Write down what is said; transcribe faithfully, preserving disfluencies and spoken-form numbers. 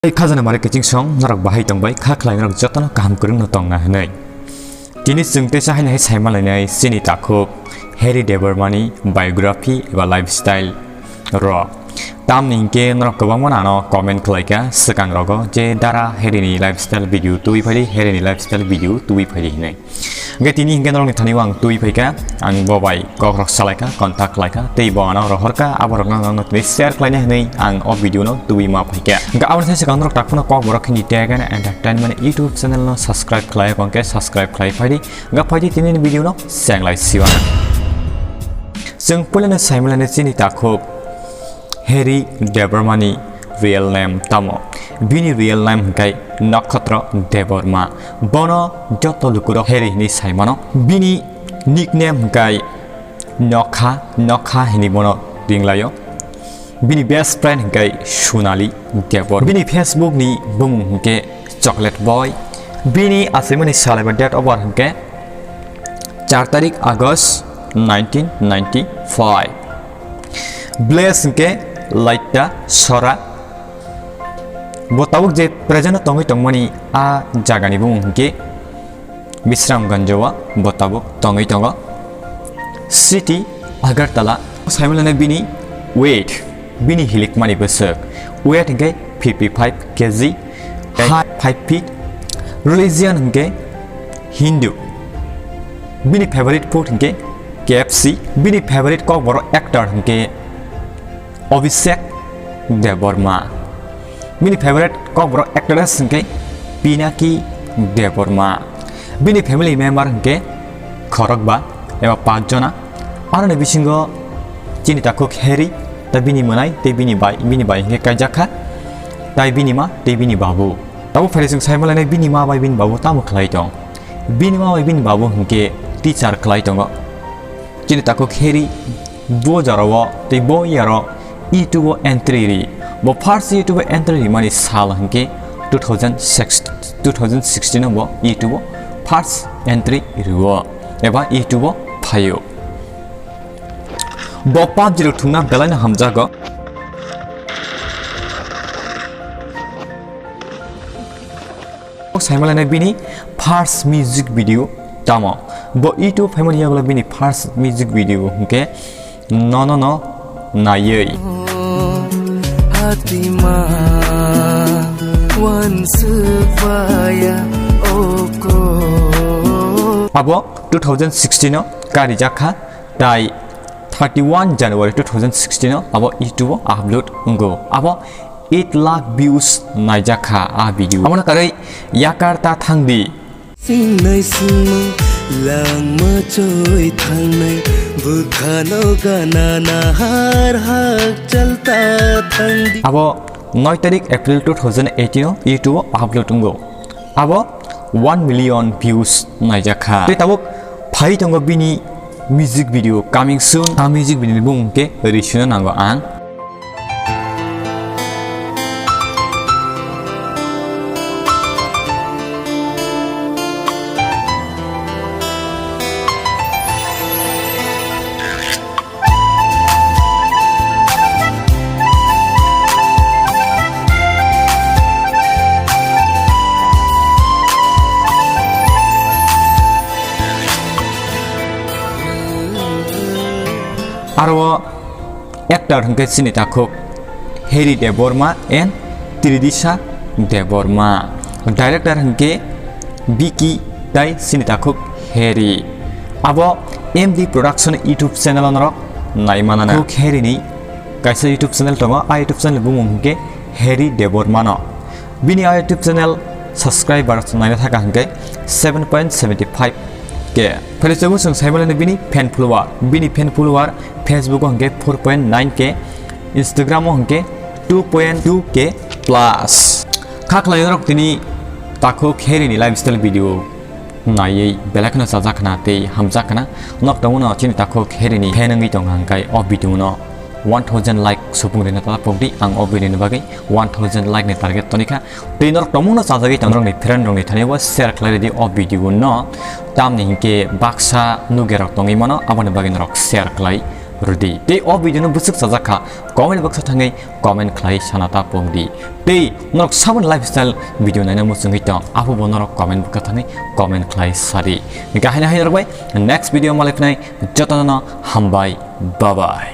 Khajana mari kiching song norok bahai tongbai kha khlai norok jotono kaham kwrwngno tongna hwnwi. Tini chwng teisa haino hai saima lainai chini takhuk Harry Debbarmani biography eba lifestyle rok. Tamni hinkhe norok kwbangma ano comment khlaikha swkang rogo je dara Harry ni lifestyle video tubui phaidi, Harry ni lifestyle video tubui phaidi hinwi. Hingke tini hingke norokni thani ang twi phaikha, ang bo bai kokrok salaikha, contact khlaikha, tei bo ano rohorkha, aborokno ang twi share khlaina hinwi ang o video no twi ma phaikha. Hingke aboni sai swkang norok takhuno kokborok hini Tag and Entertainment YouTube channel no subscribe khlai, hingke subscribe khlai phaidi, hingke phaidi tini ni video no senglai siwa. Chwng puilano saimalani chini takhuk Harry Debbarmani real name tamo? Bini real name hwnkhe Nokhatro Debbarma. Bono joto lukurok Harry hinwi saimano. Bini nickname hwnkhe Nokha, Nokha hinwi bono ringlaio. Bini best friend hwnkhe Sonali Debbarma. Bini Facebook ni bumung hwnkhe Chocolate Boy. Bini achaimani sal eba date of birth hwnkhe char tarik August nineteen ninety-five. Village hwnkhe Laita Sora. Bo tabuk je present o tongwi tongmani a jagani bumung hwnkhe Bisramganj o bo tabuk tongwi tongo. City Agartala. Saimanlana bini weight, bini hilikmani bwswk. Weight hwnkhe fifty-five K G, height five feet. Religion hwnkhe Hindu. Bini favorite food hwnkhe K F C. Bini favorite kokborok actor hwnkhe Abhishek Debbarma. Bini favorite kokborok actress hwnkhe Pinaki Debbarma. Bini family member hwnkhe khorokba eba pach jona. Aroni bisingo chini takhuk Harry, tei bini mwnai, tei bini bai, bini bai hwnkhe kaijakha, tei bini ma, tei bini babu. Tabuk phaidi chwng saimanlainai bini ma bai bini babu tamo khlai tong. Bini ma bai bini babu hwnkhe teacher khlai tongo. Chini takhuk Harry bo jorao tei bo year o YouTube o entry ri. Bo first YouTube o entry rimani sal hwnkhe two thousand six, two thousand sixteen o bo YouTube o first entry rio eba YouTube o phaio. Bo PUBG rok thwngna belaino hamjago. Saimanlainai bini first music video tamo? Bo YouTube phaimani yagulo bini first music video hwnkhe Nono no naiwi. Hatima wansuk baya oko. Abo two thousand sixteen o karijakha, tai thirty-one January two thousand sixteen o abo YouTube o upload wngo. Abo eight lakh views naijakha a video. Abono karwi yakar ta thangdi. Singnai singmo langma choi thangnai, bwkhano gana nahar hakchal ta thangdi. Abo noi tarik April two thousand eighteen o YouTube o upload wngo. Abo one million views naijakha. Tei tabuk phai tongo bini music video coming soon. A music video ni bumung khe ri sino nango ang. Aro actor hwnkhe chini takhuk Harry Debbarma and Tridisha Debbarma. Director hwnkhe Vicky tai chini takhuk Harry. Abo M D Production YouTube channel o norok naimana. Takhuk Harry ni kaisa YouTube channel tongo, a YouTube channel bumung hwnkhe Harry Debbarma no. Bini a YouTube channel subscribers naina thaka hwnkhe seven point seven five K. Phale chwng saimanlani bini fan follower. Bini fan follower Facebook o hwnkhe four point nine K, Instagram o hwnkhe two point two K plus. Kha khlai norok tini takhuk Harry ni lifestyle video naiwi belai kheno chajak khna tei hamjak khna. Nok tongo no chini takhuk Harry ni fan wngwi tong hwnkhe o video no one thousand like supung rina ta pokdi, ang o video ni bagwi one thousand like ni target tonikha. Tei norok tongmungno chajagwi tong, norokni friend rokni thani bo share khlai ridi o video no. Tamni hinkhe baksa nugerok tongwi mano, aboni bagwi norok share khlai rwdi. Tei o video no bwswk chajak kha, comment box o thangwi comment khlai sana ta pungdi. Tei norok saboni lifestyle video naina muchungwi tong, abo bo norok comment box o thangwi comment khlai sadi. Hingkhe haino haino rok bai next video malai phinai, jotono no hambai, bye bye.